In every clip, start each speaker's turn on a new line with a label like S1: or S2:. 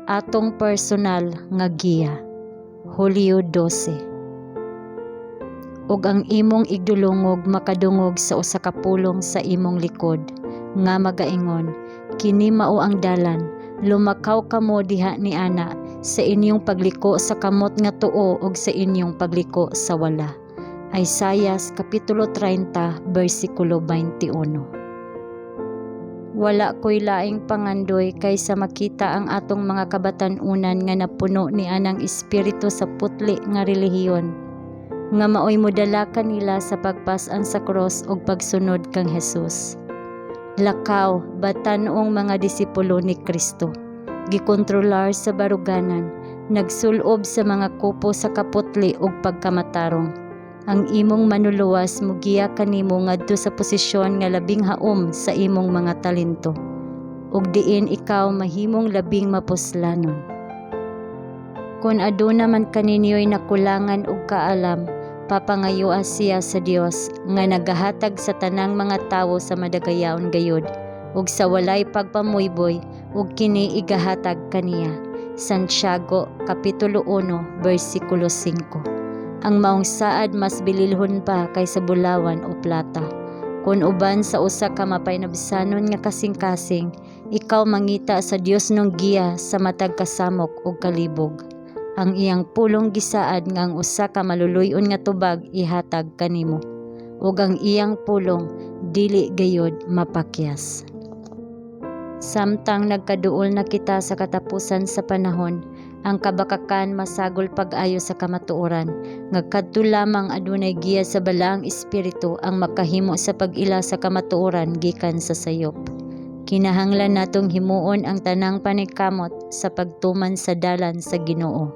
S1: Atong personal nga giya. Hulyo 12. Ug ang imong igdulungog makadungog sa usa ka pulong sa imong likod nga magaingon, "Kini mao ang dalan, lumakaw kamo diha niana sa inyong pagliko sa kamot nga tuo ug sa inyong pagliko sa wala." Isaias kapitulo 30 bersikulo 21. Wala ko'y laing pangandoy kaysa makita ang atong mga kabatan-unan nga napuno ni anang espiritu sa putli nga relihiyon nga maoy modala kanila sa pagpas-an sa krus ug pagsunod kang Jesus. Lakaw, batan-ong mga disipulo ni Kristo. Gikontrolar sa baruganan, nagsulob sa mga kupo sa kaputli ug pagkamatarong. Ang imong Manluluwas mugiya kanimo ngadto sa posisyon nga labing haom sa imong mga talento ug diin ikaw mahimong labing mapuslanon. Kon aduna man kaninyo'y nakulangan og kaalam, papangayoa siya sa Dios nga nagahatag sa tanang mga tawo sa madagayaon gayud ug sa walay pagpamuyboy, ug kini igahatag kaniya. Santiago kapitulo 1 bersikulo 5. Ang maong saad mas bililhon pa kaysa bulawan o plata. Kon uban sa usa ka mapainabsanon nga kasing-kasing, ikaw mangita sa Diosnong giya sa matag kasamok ug kalibog. Ang iyang pulong gisaad nga ang usa ka maluluy-on nga tubag ihatag kanimo, ug ang iyang pulong dili gayud mapakyas. Samtang nagkaduol na kita sa katapusan sa panahon, ang kabakakan masagol pag-ayo sa kamatuoran, nga kadto lamang adunay giya sa Balaang Espiritu ang makahimo sa pag-ila sa kamatuoran gikan sa sayop. Kinahanglan natong himuon ang tanang paningkamot sa pagtuman sa dalan sa Ginoo.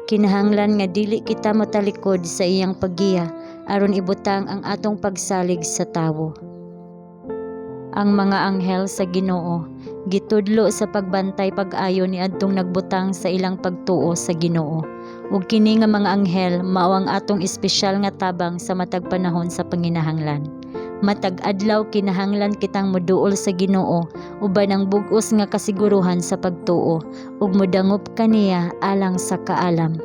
S1: Kinahanglan nga dili kita motalikod sa iyang paggiya aron ibutang ang atong pagsalig sa tawo. Ang mga anghel sa Ginoo gitudlo sa pagbantay pag-ayo niadtong nagbutang sa ilang pagtuo sa Ginoo. Ug kini nga mga anghel mao ang atong espesyal nga tabang sa matag panahon sa panginahanglan. Matag adlaw kinahanglan kitang moduol sa Ginoo uban ang bug-os nga kasiguruhan sa pagtuo ug modangop kaniya alang sa kaalam.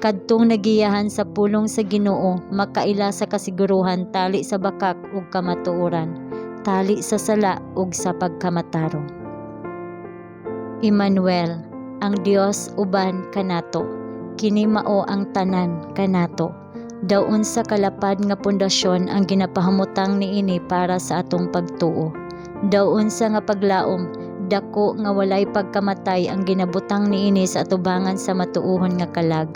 S1: Kadtong nagiyahan sa pulong sa Ginoo makaila sa kasiguruhan tali sa bakak ug kamatuoran, tali sa sala ug sa pagkamatarong. Emmanuel, ang Dios uban kanato. Kini mao ang tanan kanato. Daw unsa kalapad nga pundasyon ang ginapahamutang niini para sa atong pagtuo. Daw unsa nga paglaom, dako nga walay pagkamatay ang ginabutang niini sa atubangan sa matuohon nga kalag.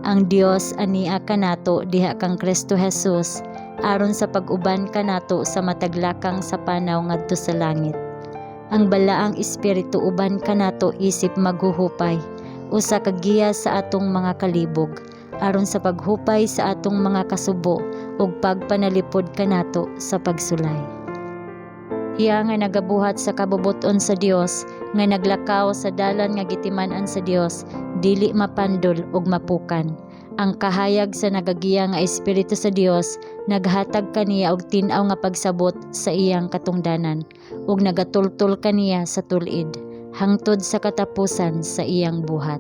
S1: Ang Dios ania kanato diha kang Kristo Jesus aron sa pag-uban kanato sa matag lakang sa panaw ngadto sa langit. Ang Balaang Espiritu uban kanato isip maghuhupay, usa ka giya sa atong mga kalibog, aron sa paghupay sa atong mga kasubo ug pagpanalipod kanato sa pagsulay. Iya nga nagabuhat sa kabubut-on sa Dios, nga naglakaw sa dalan nga gitiman-an sa Dios, dili mapandol ug mapukan. Ang kahayag sa nagagiya nga Espiritu sa Dios naghatag kaniya og tin-aw nga pagsabot sa iyang katungdanan ug nagatultol kaniya sa tul-id hangtod sa katapusan sa iyang buhat.